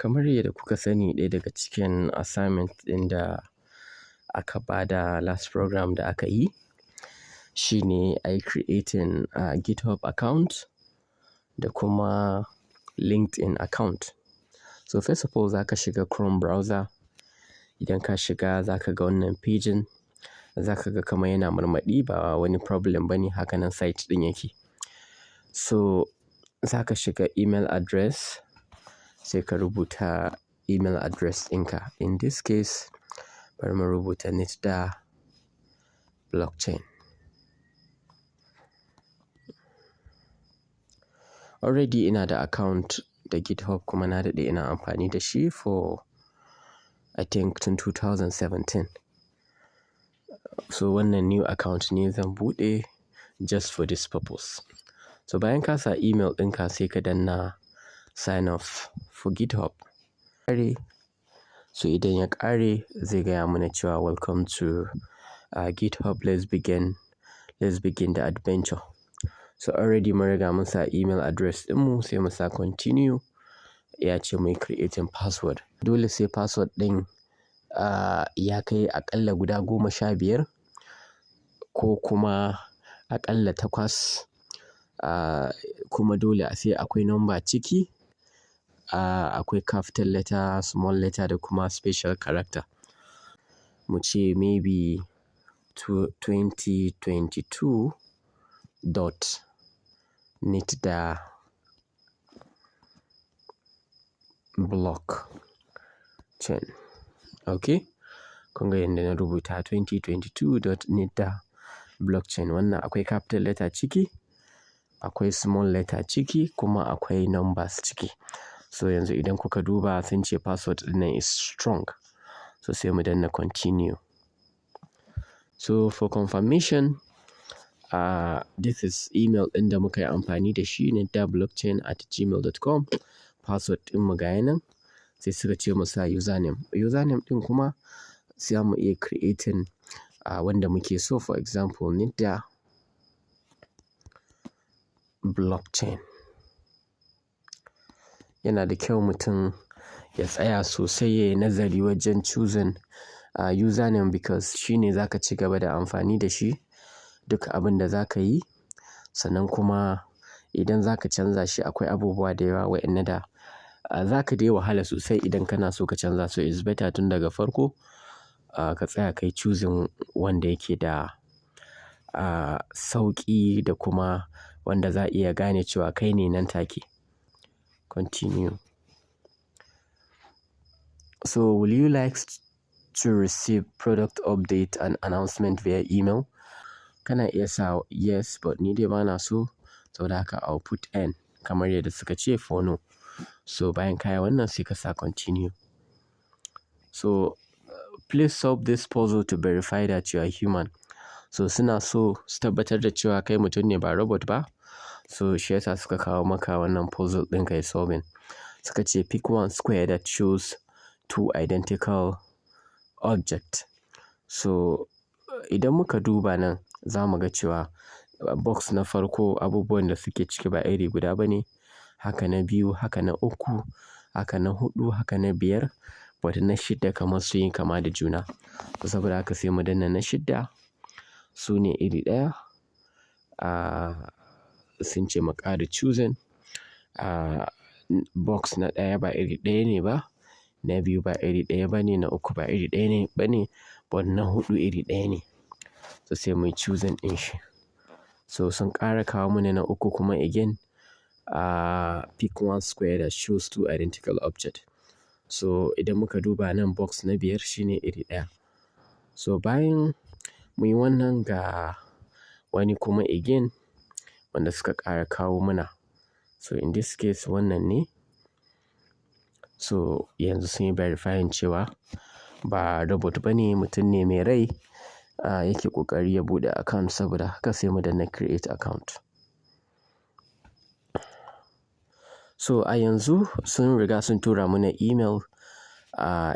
Kamar yadda kuka sani, ɗaya daga cikin assignment ɗin da aka ba da last program da aka yi shine a yi creating a GitHub account da kuma LinkedIn account. So first of all, za ka shiga Chrome browser. Idan ka shiga, za ka ga wannan page ɗin, za ka ga kamar yana murmaɗi. Ba wani problem ba ne, haka nan site ɗin yake. So za ka shiga email address, sai ka rubuta email address ɗinka. In this case, bari mu rubuta nitda blockchain. Already ina da account da GitHub, kuma na daɗe ina amfani da shi for, I think, tun 2017. So wannan new account ne zan buɗe just for this purpose. So bayan ka sa email ɗinka, sai ka danna sign up for GitHub. So idan ya ƙare, zai gaya mana cewa "Welcome to GitHub, let's begin the adventure." So already mun riga mun sa email address ɗinmu, sai mu sa continue. Ya ce muyi creating password. Dole sai password ɗin ya kai aƙalla guda 15 ko kuma aƙalla takwas. Kuma dole sai akwai number ciki, akwai capital letter, small letter da kuma special character. Mu ce maybe 2022 dot nitda blockchain. Okay? Kun ga yanda na rubuta 2022 dot nitda blockchain. Wannan akwai capital letter ciki, akwai small letter ciki, kuma akwai numbers ciki. So yanzu idan kuka duba, sun ce password ɗinnan is strong. So sai mu danna continue. So for confirmation, this is email ɗin da muka yi amfani da shi, nitdablockchain@gmail.com. Password ɗin mu ga yanan. Sai suka ce mu sa username. Username ɗin kuma sai mu iya creating wanda muke so, for example, nitda blockchain. Yana da kyau mutum ya tsaya sosai ya yi nazari wajen choosing username, because shine za ka ci gaba da amfani da shi duk abin da za ka yi. Sannan kuma idan za ka canza shi, akwai abubuwa da yawa waɗanda da za ka dai wahala sosai idan kana so ka canza. So it's better tun daga farko ka tsaya ka yi choosing wanda yake da sauƙi da kuma wanda za a iya gane cewa kai ne nan take. Continue. So will you like to receive product update and announcement via email? Kana iya sa yes, but ni dai bana so. Saboda haka I'll put N kamar yadda suka ce for no. So bayan ka yi wannan, sai ka sa continue. So please solve this puzzle to verify that you are human. So suna so su tabbatar da cewa kai mutum ne ba robot ba. So shi yasa suka kawo maka wannan puzzle ɗin ka yi solving. Suka ce pick one square that shows two identical object. So idan muka duba nan, za mu ga cewa box na farko, abubuwan da suke ciki ba iri guda ba ne. Haka na biyu, haka na uku, haka na huɗu, haka na biyar. But na shidda kamar sun yi kama da juna. Saboda haka sai mu danna na shidda. Su ne iri ɗaya. Sun ce mu ƙara choosing. Box na ɗaya ba iri ɗaya ne ba, na biyu ba iri ɗaya ba ne, na uku ba iri ɗaya ne ba ne, but na huɗu iri ɗaya ne. So sai muyi choosing ɗin shi. So sun ƙara kawo mana na uku kuma again, pick one square that shows two identical object. So idan muka duba nan, box na biyar shine iri ɗaya. So bayan muyi wannan, ga wani kuma again wanda suka ƙara kawo mana. So in this case, wannan ne. So yanzu sun yi verifying cewa ba robot ba ne, mutum ne mai rai yake ƙoƙari ya buɗe account. Saboda haka sai mu danna create account. So a yanzu sun riga sun tura mana email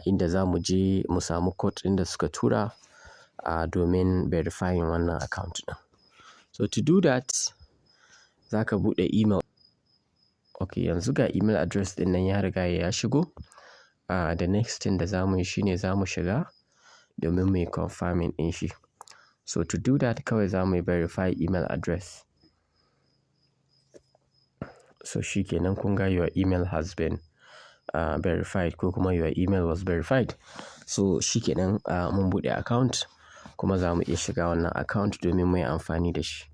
inda za mu je mu samu code ɗin da suka tura domin verifying wannan account ɗin. So to do that, za ka buɗe email. Okay, yanzu ga email address ɗin nan ya riga ya shigo. The next thing da za mu yi shine za mu shiga domin muyi confirming ɗin shi. So to do that, kawai za mu yi verify email address. So shi kenan, kun ga "Your email has been verified" ko kuma "Your email was verified." So shi kenan, mun buɗe account kuma za mu iya shiga wannan account domin muyi amfani da shi.